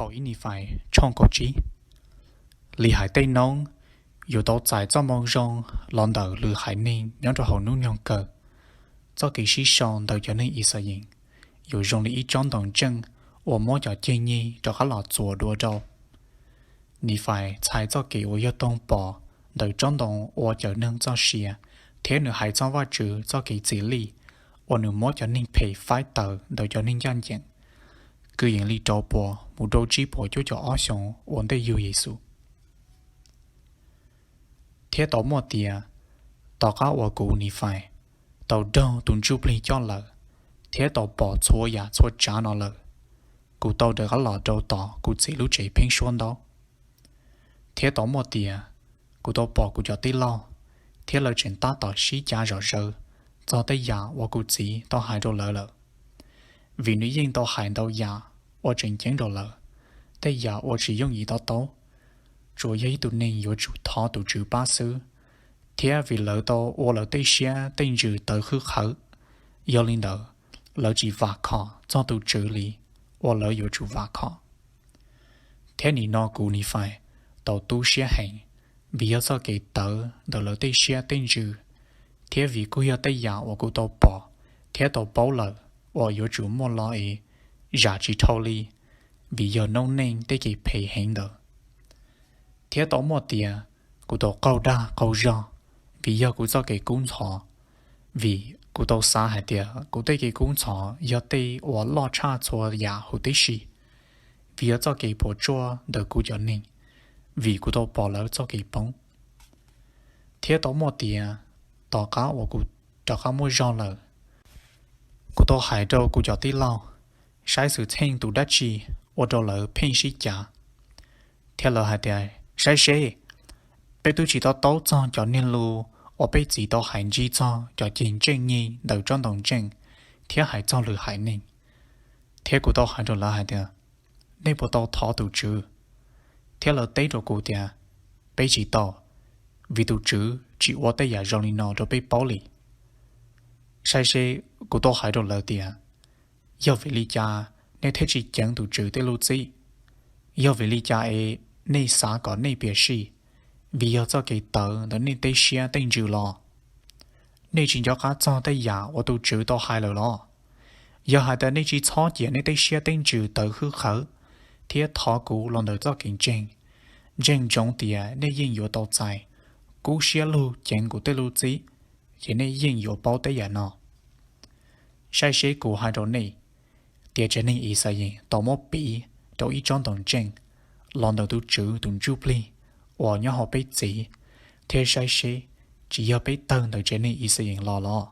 Phau ib Nifais tshooj kaum tsib. Lihais tej noob yuav tau txais txoj moo zoo los ntawm lwm haiv neeg nyob rau hauv hnub nyoog kawg. Txoj kev sib sau ntawm cov neeg Ixayees yuav zoo li ib tsob ntoo ntseej uas muab cov ceg nyeg rov qab los txuas dua rau. Nifais txhais txoj kev uas yog toog pom ntawm tsob ntoo ua cawm neeg txoj sia, thiab nws hais txog Vajtswv txoj kev txim lij uas nws muab cov neeg phem faib tawm ntawm cov neeg ncaj ncees, kwv yees li rau puas mus rau tsib puas cuaj caum ob xyoos ua ntej yug Yexus. Thiab tau muaj tias, tom qab uas kuv, Nifais, tau raug tus ntsuj plig coj lawm, thiab tau pom txhua yam txhua tsav no lawm, kuv tau rov qab los rau tom kuv txiv lub tsev pheeb suab ntaub. Thiab tau muaj tias, kuv tau pom kuv cov tij laug, thiab lawv tseem tab tom sib cav zom zaws txog tej yam uas kuv txiv tau hais rau lawv lawm, vim nws yeej tau hais ntau yam uas tseem ceeb rau lawv, tej yam uas tsis yooj yim to taub, tsuas yog ib tug neeg yuav tsum thov tus Tswv pab xwb, thiab vim lawv tau ua lawv tej siab tej ntsws tawv hwj qhawv, yog li ntawd, lawv tsis vam khom txog tus Tswv li uas lawv yuav tsum vam khom. Thiab nim no kuv, Nifais, tau tu siab heev, vim yog txoj kev tawv ntawm lawv tej siab tej ntsws, thiab vim kuj yog tej yam uas kuv tau pom thiab tau paub lawm uas yuav tsum muaj los es zam tsis dhau li, vim yog noob neej tej kev phem heev ntawd. Thiab tau muaj tias, kuv tau qaug dag qaug zog vim yog kuv txoj kev kub ntxhov, vim kuv tau xav hais tias kuv tej kev kub ntxhov yog tej uas loj tshaj txhua yam huv tib si, vim yog txoj kev puas tsuaj ntawm kuv cov neeg, vim kuv tau pom lawv txoj kev poob. Thiab tau muaj tias, tom qab uas kuv rov qab muaj zog lawm, kuv tau hais rau kuv cov tij laug saib xwm txheej tus dab tsi ua rau lawv pheej sib cav. Thiab lawv hais tias, saib seb, peb twb tsis to taub txog cov niag lus uas peb txiv tau hais ntsig txog cov ceg ntseej nyeg ntawm tsob ntoo ntseej, thiab hais txog lwm haiv neeg. Thiab kuv tau hais rau lawv hais tias, nej puas tau thov tus Tswv? Thiab lawv teb rau kuv tias, peb tsis tau, vim tus Tswv tsis ua tej yam zoo li no rau peb paub li. Saib seb, kuv tau hais rau lawv tias, yog vim li cas nej thiaj tsis ceev tus Tswv tej lus txib? Yog vim li cas es nej xav kom nej piam sij, vim yog txoj kev tawv ntawm nej tej siab tej ntsws los? Nej tsis nco qab txog tej yam uas tus Tswv tau hais lawm los? Yog hais tias nej tsis txhob cia nej tej siab tej ntsws tawv hwj qhawv, thiab thov kuv los ntawm txoj kev ntseeg, ntseeg ntsoov tias nej yeej yuav tau txais, kub siab lug ceev kuv tej lus txib, ces nej yeej yuav paub tej yam no. Saib seb, kuv hais rau nej tias tsev neeg Ixayees tau muab piv rau ib tsob ntoo ntseej los ntawm tus Tswv tus ntsuj plig uas nyob hauv peb txiv, thiab saib seb, tsis yog peb tawg ntawm tsev neeg Ixayees los los?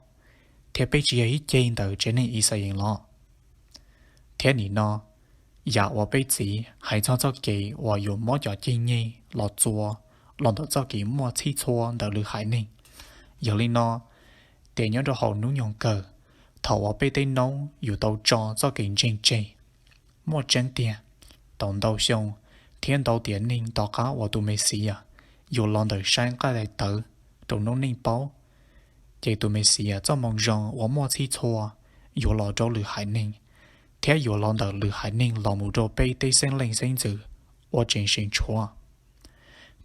Thiab peb tsis yog ib ce ntawm tsev neeg Ixayees los? Thiab nim no, yam uas peb txiv hais txog txoj kev uas yuav muab cov ceg nyeg los txua los ntawm txoj kev muaj txhij txhua ntawm lwm haiv neeg. Yog li no, tias nyob rau hauv hnub nyoog kawg, thaum uas peb tej noob yuav tau tso txoj kev ntseeg tseg, muaj tseeb tiag, tau ntau xyoo thiab ntau tiam neeg tom qab uas tus Mexiyas yuav los ntawm saib nqaij daim tawv rau noob neej paub, ces tus Mexiyas txoj moo zoo uas muaj txhij txhua yuav los rau lwm haiv neeg, thiab yuav los ntawm lwm haiv neeg los mus rau peb tej xeeb leej xeeb ntxwv uas tseem seem tshuav.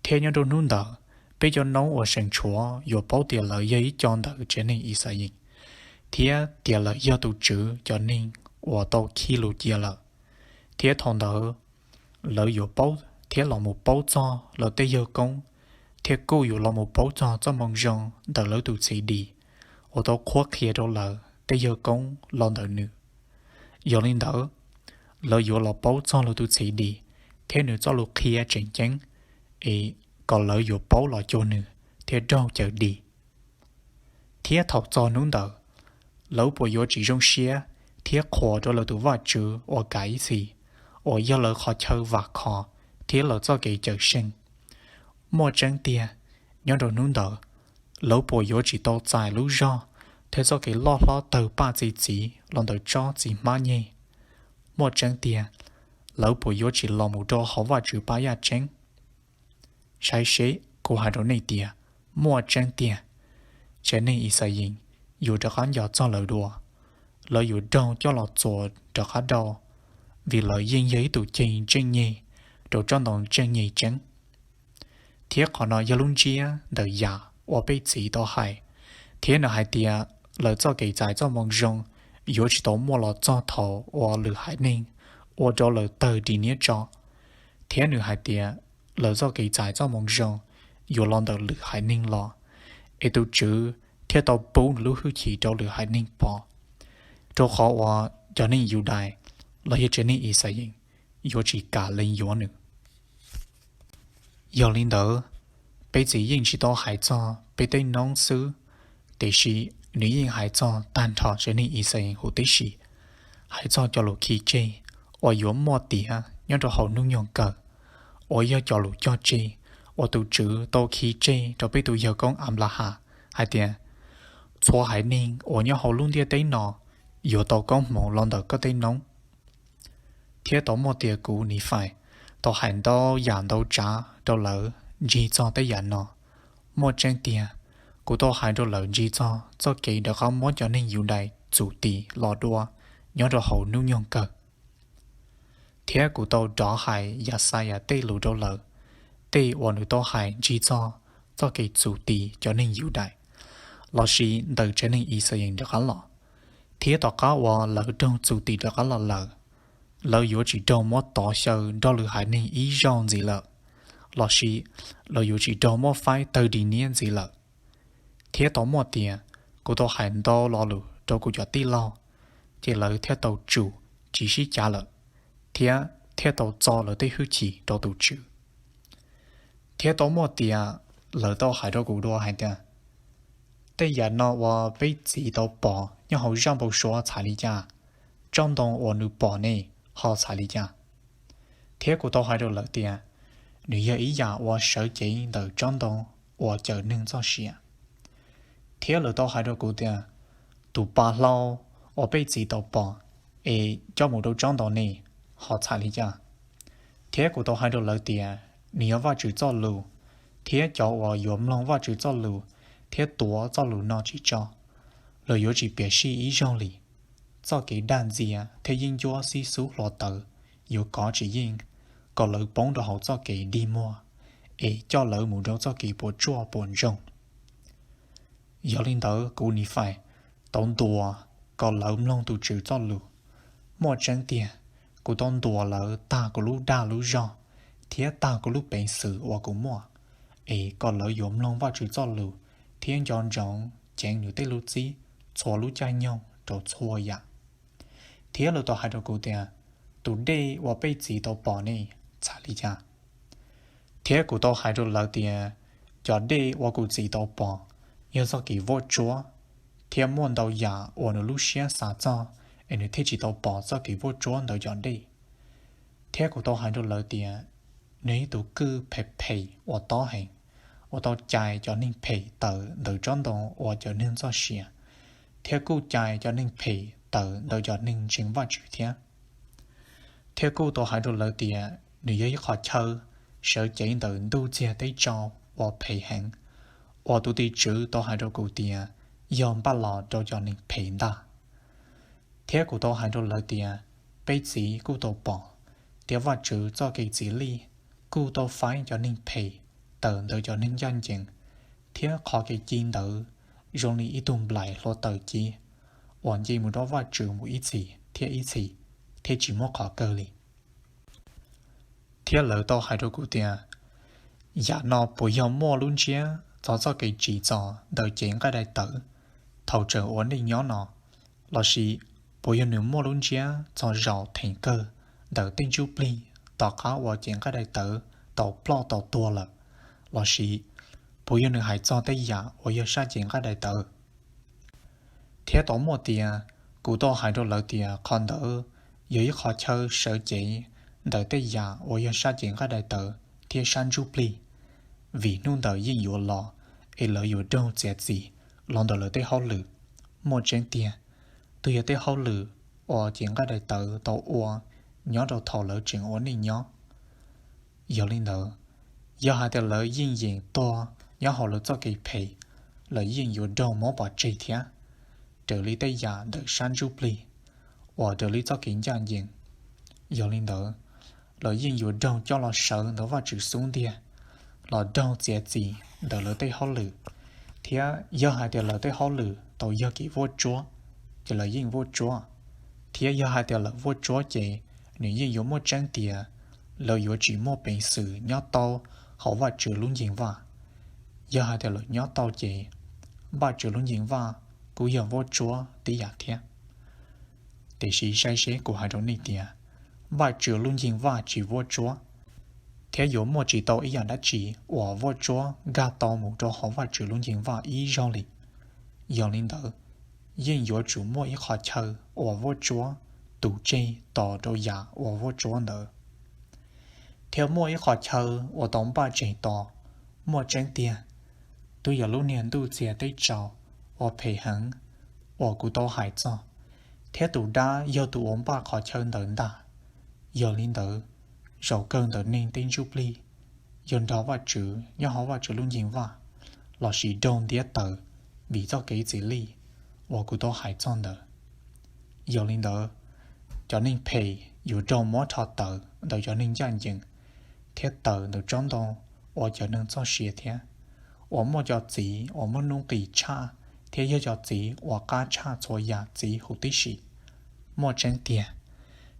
Thiab nyob rau hnub ntawd, peb cov noob uas seem tshuav yuav paub tias lawv yog ib co ntawm tsev neeg Ixayees, thiab tias lawv yog tus Tswv cov neeg uas tau khi lus cia lawm. Thiab thaum ntawd lawv yuav paub thiab los mus paub txog lawv tej yawg koob, thiab kuj yuav los mus paub txog txoj moo zoo ntawm lawv tus Txhiv Dim uas tau qhuab qhia rau lawv tej yawg koob los ntawm nws. Yog li ntawd, lawv yuav los paub txog lawv tus Txhiv Dim thiab nws txoj lus qhia tseem ceeb, es kom lawv yuav paub los cuag nws thiab raug cawm dim. Thiab thaum txog hnub ntawd, lawv puas yuav tsis zoo siab thiab qhuas rau lawv tus Vajtswv uas kav ib txhis, uas yog lawv qhov chaw vam khom thiab lawv txoj kev cawm seej? Muaj tseeb tiag, nyob rau hnub ntawd, lawv puas yuav tsis tau txais lub zog thiab txoj kev loj hlob tawg paj txi txiv los ntawm tsob txiv hmab nyeg? Muaj tseeb tiag, lawv puas yuav tsis los mus rau hauv Vajtswv pab yaj tseeb? Saib seb, kuv hais rau nej tias, muaj tseeb tiag, tsev neeg Ixayees yuav rov qab nco txog lawv dua, lawv yuav raug coj los txuas rov qab rau, vim lawv yeej yog ib tug ceg tseeb nyeg rau tsob ntoo tseeb nyeg tseeb. Thiab qhov no yog lub ntsiab ntawm yam uas peb txiv tau hais, thiab nws hais tias lawv txoj kev txais txoj moo zoo yuav tsis tau muaj los txog thaum uas lwm haiv neeg ua rau lawv tawg ris niab tso. Thiab nws hais tias lawv txoj kev txais txoj moo zoo yuav los ntawm lwm haiv neeg los, es tus Tswv thiaj tau pub nws lub hwj chim rau lwm haiv neeg pom, rau qhov uas cov neeg Yudais los yog tsev neeg Ixayees yuav tsis kam lees yuav nws. Yog li ntawd, peb txiv yeej tsis tau hais txog peb tej noob xwb, tiam sis nws yeej hais txog tag nrho tsev neeg Ixayees huv tib si, hais txog cov lus khi tseg uas yuav muaj tiav nyob rau hauv hnub nyoog kawg, uas yog cov lus cog tseg uas tus Tswv tau khi tseg rau peb tus yawg koob Anplahas hais tias, txhua haiv neeg uas nyob hauv lub ntiaj teb no yuav tau koob hmoov los ntawm koj tej noob. Thiab tau muaj tias kuv, Nifais, tau hais ntau yam ntau tsav rau lawv ntsig txog tej yam no. Muaj tseeb tiag, kuv tau hais rau lawv ntsig txog txoj kev rov qab muab cov neeg Yudais txum tim los dua nyob rau hauv hnub nyoog kawg. Thiab kuv tau rov hais Yaxayas tej lus rau lawv, tej uas nws tau hais ntsig txog txoj kev txum tim cov neeg Yudais, lossis ntawm tsev neeg Ixayees rov qab los. Thiab tom qab uas lawv raug txum tim rov qab los lawm, lawv yuav tsis raug muab tov xyaw nrog lwm haiv neeg ib zaug ntxiv lawm, lossis lawv yuav tsis raug muab faib tawg ris niab ntxiv lawm. Thiab tau muaj tias kuv tau hais ntau lo lus rau kuv cov tij laug, ces lawv thiaj tau tsum tsis sib cav lawm, thiab thiaj tau txo lawv tej hwj chim rau tus Tswv. Thiab tau muaj tias lawv tau hais rau kuv dua hais tias, tej yam no uas peb txiv tau pom nyob hauv zaj npau suav txhais li cas? Tsob ntoo uas nws pom ne, ho txhais li cas? Thiab kuv tau hais rau lawv tias, nws yog ib yam uas sawv cev ntawm tsob ntoo uas cawm neeg txoj sia. Thiab lawv tau hais rau kuv tias, tus pa hlau uas peb txiv tau pom es coj mus rau tsob ntoo ne, ho txhais li cas? Thiab kuv tau hais rau lawv tias, nws yog Vajtswv txoj lus, thiab cov uas yuav mloog Vajtswv txoj lus thiab tuav txoj lus no tsis tso, los yuav tsis piam sij ib zaug li. Txoj kev dag ntxias thiab yeeb ncuab xib xub hluav taws yuav kov tsis yeej, kom lawv poob rau hauv txoj kev dig muag, es coj lawv mus rau txoj kev puas tsuaj puas ntsoog. Yog li ntawd, kuv, Nifais, tau ntuas kom lawv mloog tus Tswv txoj lus. Muaj tseeb tiag, kuv tau ntuas lawv tag kuv lub dag lub zog thiab tag kuv lub peev xwm uas kuv muaj, es kom lawv yuav mloog Vajtswv txoj lus thiab nco ntsoov ceev nws tej lus txib txhua lub caij nyoog rau txhua yam. Thiab lawv tau hais rau kuv tias, tus dej uas peb txiv tau pom ne, txhais li cas? Thiab kuv tau hais rau lawv tias, cov dej uas kuv txiv tau pom yog txoj kev vuab tsuab, thiab muaj ntau yam uas nws lub siab xav txog es nws thiaj tsis tau pom txoj kev vuab tsuab ntawm cov dej. Thiab kuv tau hais rau lawv tias, nws yog ib tug kwj phem phem uas tob heev, uas tau cais cov neeg phem tawm ntawm tsob ntoo uas cawm neeg txoj sia, thiab kuj cais cov neeg phem tawm ntawm cov neeg ntseeg Vajtswv thiab. Thiab kuj tau hais rau lawv tias, nws yog ib qho chaw sawv cev ntawm ntuj txiag teb tsaus uas phem heev, uas tus tim tswv tau hais rau kuv tias, yog npaj los rau cov neeg phem ntag. Thiab kuv tau hais rau lawv tias, peb txiv kuj tau pom, thiab Vajtswv txoj kev txim lij kuj tau faib cov neeg phem tawm ntawm cov neeg ncaj ncees, thiab qhov kev ci ntawd zoo li ib tug nplaim hluav taws ci, uas nce mus rau Vajtswv mus ib txhis thiab ib txhis, thiab tsis muaj qhov kawg li. Thiab lawv tau hais rau kuv tias, yam no puas yog muaj lub ntsiab txog txoj kev tsim txom ntawm cev nqaij daim tawv thaum tseem ua neej nyob no, lossis puas yog nws muaj lub ntsiab txog zaum theem kawg ntawm tej ntsuj plig tom qab uas cev nqaij daim tawv tau ploj tau tuag lawm, lossis puas yog nws hais txog tej yam uas yog sab cev nqaij daim tawv? Thiab tau muaj tias, kuv tau hais rau lawv tias qhov ntawd yog ib qho chaw sawv cev ntawm tej yam uas yog sab cev nqaij daim tawv thiab sab ntsuj plig, vim hnub ntawd yeej yuav los, es lawv yuav raug txiav txim los ntawm lawv tej hauj lwm. Muaj tseeb tiag, twb yog tej hauj lwm uas cev nqaij daim tawv tau ua nyob rau thaum lawv tseem ua neej nyob. Yog li ntawd, yog hais tias lawv yeej yeem tuag nyob hauv lawv txoj kev phem, lawv yeej yuav raug muab pov tseg thiab, raws li tej yam ntawm sab ntsuj plig, uas raws li txoj kev ncaj ncees. Yog li ntawd, lawv yeej yuav raug coj los sawv ntawm Vajtswv xub ntiag, los raug txiav txim ntawm lawv tej hauj lwm, thiab yog hais tias lawv tej hauj lwm tau yog kev vuaj tsuab, ces lawv yeej vuaj tsuab, thiab yog hais tias lawv vuaj tsuab ces nws yeej yuav muaj tseeb tias lawv yuav tsis muaj peev xwm nyob tau hauv Vajtswv lub nceeg vaj. Yog hais tias lawv nyob tau ces Vajtswv lub nceeg vaj kuj yog vuaj tsuab tib yam thiab. Tiam sis saib seb, kuv hais rau nej tias, Vajtswv lub nceeg vaj tsis vuaj tsuab, thiab yuav muaj tsis tau ib yam dab tsi uas vuaj tsuab nkag tau mus rau hauv Vajtswv lub nceeg vaj ib zaug li. Yog li ntawd, yeej yuav tsum muaj ib qhov chaw uas vuaj tsuab tu tseg tos rau yam uas vuaj tsuab ntawd, thiab muaj ib qhov chaw uas tau npaj tseg tos. Muaj tseeb tiag, twb yog lub niag ntuj txiag teb tsaus uas phem heev uas kuv tau hais txog, thiab tus dab yog tus uas npaj qhov chaw ntawd ntag. Yog li ntawd, zaum kawg ntawm neeg tej ntsuj plig yog nrog Vajtswv nyob hauv Vajtswv lub nceeg vaj, lossis raug ntiab tawm vim txoj kev txim lij uas kuv tau hais txog ntawd. Yog li ntawd, cov neeg phem yuav raug muab rho tawm ntawm cov neeg ncaj ncees, thiab tawm ntawm tsob ntoo uas cawm neeg txoj sia thiab, uas muaj cov txiv uas muaj nuj nqis tshaj thiab yog cov txiv uas qab tshaj txhua yam txiv huv tib si. Muaj tseeb tiag,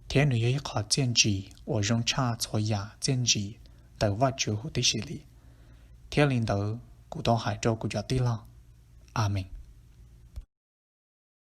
thiab nws yog ib qho txiaj ntsim uas zoo tshaj txhua yam txiaj ntsim ntawm Vajtswv huv tib si li. Thiab li ntawd kuv tau hais rau kuv cov tij laug. Amees.